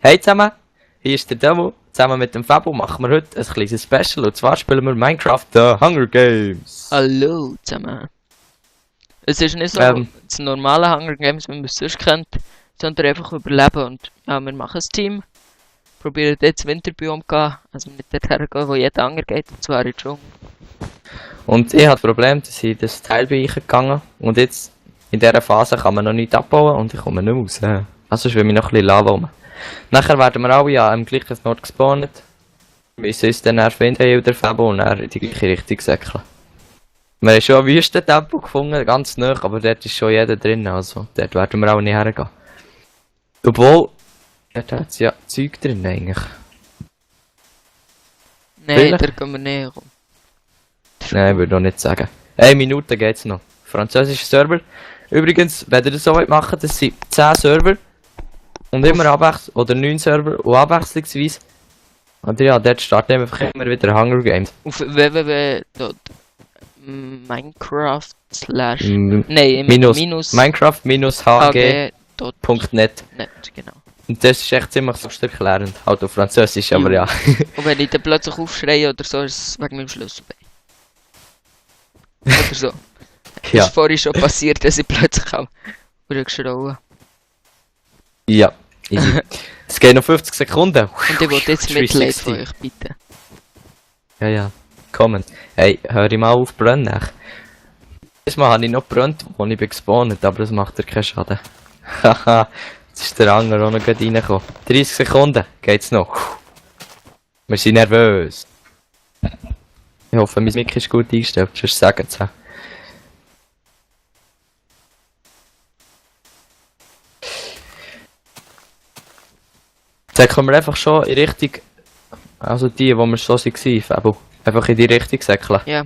Hey zusammen, hier ist der Demo. Zusammen mit dem Fabo machen wir heute ein kleines Special und zwar spielen wir Minecraft The Hungergames. Hallo zusammen. Es ist nicht so das normale Hungergames, wie man es sonst kennt, sondern einfach überleben und ja, wir machen ein Team. Probieren jetzt Winterbiom zu gehen, also nicht dort hergehen, wo jeder Hunger geht, und zwar in den Dschungel. Und ich habe das Problem, dass ich das Teil bin gegangen und jetzt in dieser Phase kann man noch nicht abbauen und ich komme nicht raus. Also ist will mich noch ein bisschen Lava rum. Nachher werden wir alle ja am gleichen Ort gespawnt. Wir müssen uns dann finden, der Fabo, und dann in die gleiche Richtung säckeln. Wir haben schon ein Wüstentempo gefunden, ganz nah, aber dort ist schon jeder drin, also dort werden wir auch nicht hergehen. Obwohl, dort hat es ja Zeug drin eigentlich. Nein, da können wir näher rum. Nein, würde ich noch nicht sagen. 1 Minute geht's noch. Französische Server. Übrigens, wenn ihr das so machen wollt, das sind 10 Server. Und immer abwechselnd, oder 9 Server und abwechslungsweise. Und ja, dort starten einfach immer wieder Hungergames. Auf www.minecraft/ Minecraft-hg.net. Genau. Und das ist echt ziemlich selbsterklärend. Halt auf Französisch, aber ja. Und wenn ich dann plötzlich aufschreie oder so, ist es wegen meinem Schlüsselbein. Oder so. Das ist vorhin schon passiert, dass ich plötzlich auch geschrauen. Ja, easy. Es geht noch 50 Sekunden. Und ich wollte jetzt Mitleid von euch, bitte. Ja, kommen. Hey, hör ich mal auf brennen. Das Mal habe ich noch gebrannt, als ich gespawnt, aber das macht dir keinen Schaden. Haha, jetzt ist der Anger auch noch reingekommen. 30 Sekunden geht's noch. Wir sind nervös. Ich hoffe, mein Mic ist gut eingestellt, sonst sagen sie. Säckeln wir einfach schon in Richtung, also die, wo wir schon waren, Fabo. Einfach in die Richtung säckeln. Ja.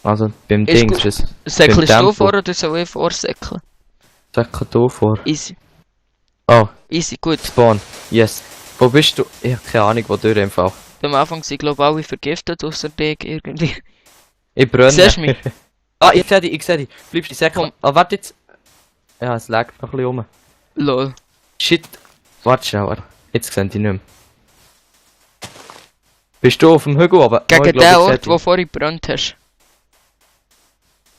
Also beim Ding ist es. Säckelst du vor oder soll ich vorsäckeln? Säckel du vor. Easy. Oh. Easy, gut. Spawn. Yes. Wo bist du? Ich habe keine Ahnung, wo durch im Fall. Am Anfang sind glaube ich alle vergiftet, außer dich irgendwie. Ich brenne. Siehst du mich? Ah, ich sehe dich. Bleibst du säckeln? Ah, warte jetzt. Ja, es lag noch ein bisschen rum. Lol. Shit. Warte schnell, jetzt sehe ich nicht mehr. Bist du auf dem Hügel oben? Gegen den Ort, wo du vorhin gebrannt hast.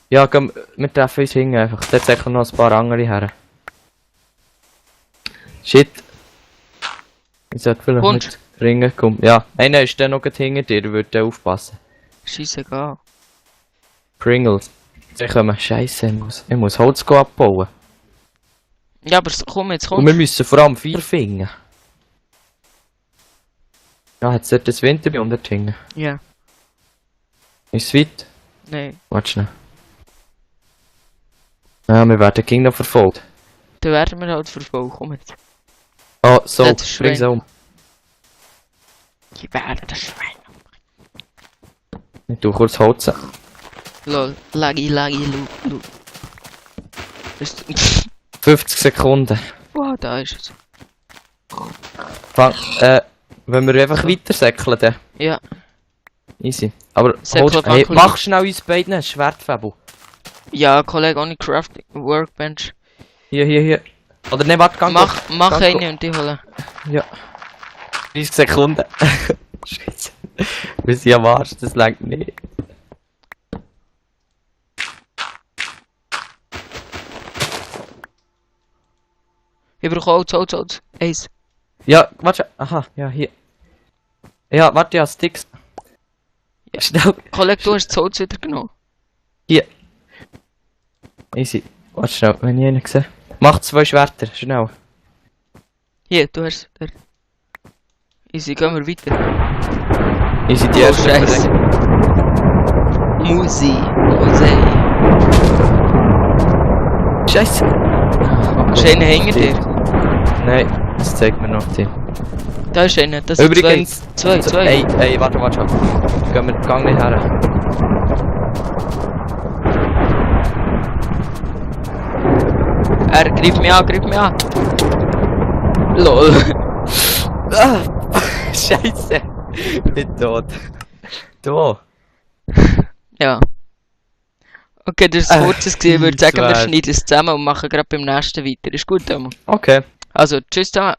Ja, komm, wir treffen uns hinten einfach. Dort säckeln noch ein paar andere her. Shit. Ich sollte vielleicht nicht ringen kommen. Ja, einer ist dann noch hinter dir, der würde aufpassen. Scheissegal. Pringles. Sie kommen. Scheisse, ich muss Holz abbauen. Ja, aber komm jetzt, komm. Und wir müssen vor allem 4 finden. Ja, hat es dort das Winterbiom dort hinten? Ja. Ist es weit? Nein. Warte schnell. Ja, wir werden gegen noch verfolgt. Dann werden wir halt verfolgt, komm jetzt. Oh, so, bring sie um. Ich werde das Schwein. Ich tue kurz Holz. Lol, lagi, lu. 50 Sekunden. Wow, da ist es. Wenn wir einfach weiter säckeln, dann. Ja. Easy. Aber hey, mach schnell uns beiden ein Schwertfabel. Ja, Kollege, ohne Crafting Workbench. Hier. Oder ne, warte, ganz mach eine und die holen. Ja. 30 Sekunden. Scheiße. Wir sind am Arsch, das langt nicht. Ich brauche Holz. Eins. Ja, warte. Aha, ja, hier. Ja, warte, ja, Sticks. Ja. Schnell. Kollege, du hast das Holz wieder genommen. Hier. Easy. Warte schnell, wenn ich einen sehe. Mach 2 Schwerter, schnell. Hier, du hast... Easy, gehen wir weiter. Easy, die erste. Scheiße. Musi. Scheiße. Ist einer hinter dir? Nein, das zeigt mir noch die. Da ist einer, das sind übrigens, zwei. Ey, warte. Gehen wir den Gang nicht her. Er greift mich an. LOL. Ah, Scheiße. Ich bin tot. Du. Ja. Okay, das ist kurzes gesehen. Ich würde sagen, wir schneiden es zusammen und machen gerade beim nächsten weiter. Ist gut, Tomo? Okay. Also, tschüss zusammen.